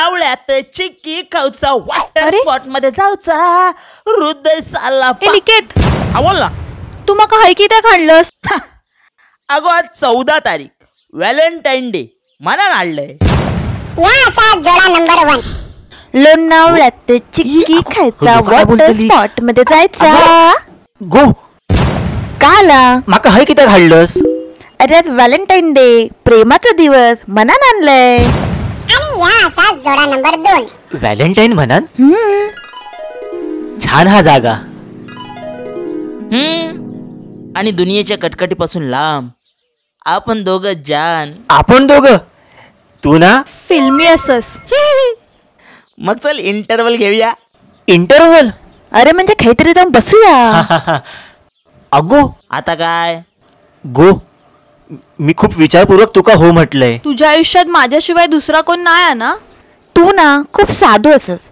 लोणावळ्यात चिक्की खाऊचा, water spot मध्ये जाऊचा, हृदय साला. निकेत बोल ना. तू माका हय कित्याक हाडलंस? अगो आज 14 तारीख व्हॅलेंटाईन डे मनान हाडलंय. जोडा नंबर 1. लोणावळ्यात चिक्की खायचा, वॉटर स्पॉट मध्ये जायचा. गो काला माका हय कित्याक हाडलंस? अरे आज व्हॅलेंटाईन डे, प्रेमाचा दिवस, मनान आणलंय. आणि या असा जोडा नंबर 2. व्हॅलेंटाईन म्हणान? छान हा जागा. आणि दुनियेच्या कटकटीपासून लांब आपण दोघं जान. आपण दोघं? तू ना फिल्मी असस. मग चल इंटरवल घेऊया. इंटरवल? अरे म्हणजे काहीतरी जाऊन बसूया. अगो आता काय? गो मी खूप विचारपूर्वक तुका हो म्हटलंय. तुझ्या आयुष्यात माझ्याशिवाय दुसरा कोण नाही ना? तू ना खूप साधू असस,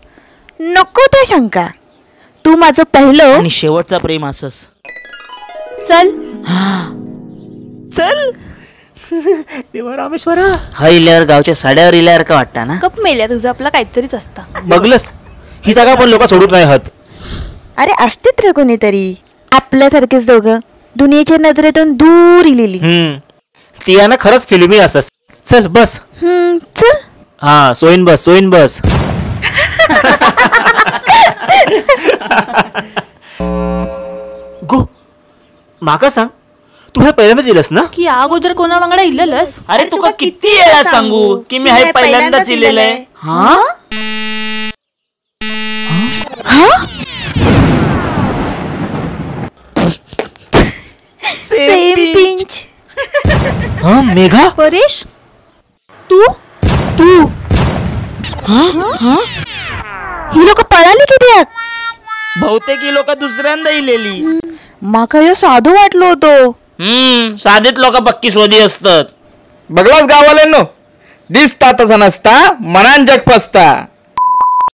नको त्या शंका. तू माझं पहिलं आणि शेवटचा प्रेम असस. चल चल. देवा रामेश्वर. हा इल्यावर गावच्या साड्यावर इल्यावर का वाटता ना? कप मेल्या तुझं आपला काहीतरीच असता. बघलस ही जागा पण लोक सोडत नाही हत. अरे असतेच रे कोणीतरी आपल्यासारखेच दोघं दुनियेच्या नजरेतून दूर इलेली. ती ना खरंच फिल्मी असस. चल बस. चल. हा सोयीन बस, सोयीन बस. गो माका सांग, तू हे पहिल्यांदाच इलस ना की अगोदर कोणा वांगडा इललस? अरे तुका किती वेळा सांगू की मी हे पहिल्यांदाच इलेलंय. हा सेम पिंच. हा मेघा. परेश तू तू हा ही लोक पळाली कित्याक? बहुतेक ही लोक दुसऱ्यांदा इलेली. माका ह्यो साधू वाटलो होतो. साधेच लोक पक्की शोधी असतात. बघलाच गावाल्यांनो, दिसता तसा नसता, मनान जग फसता.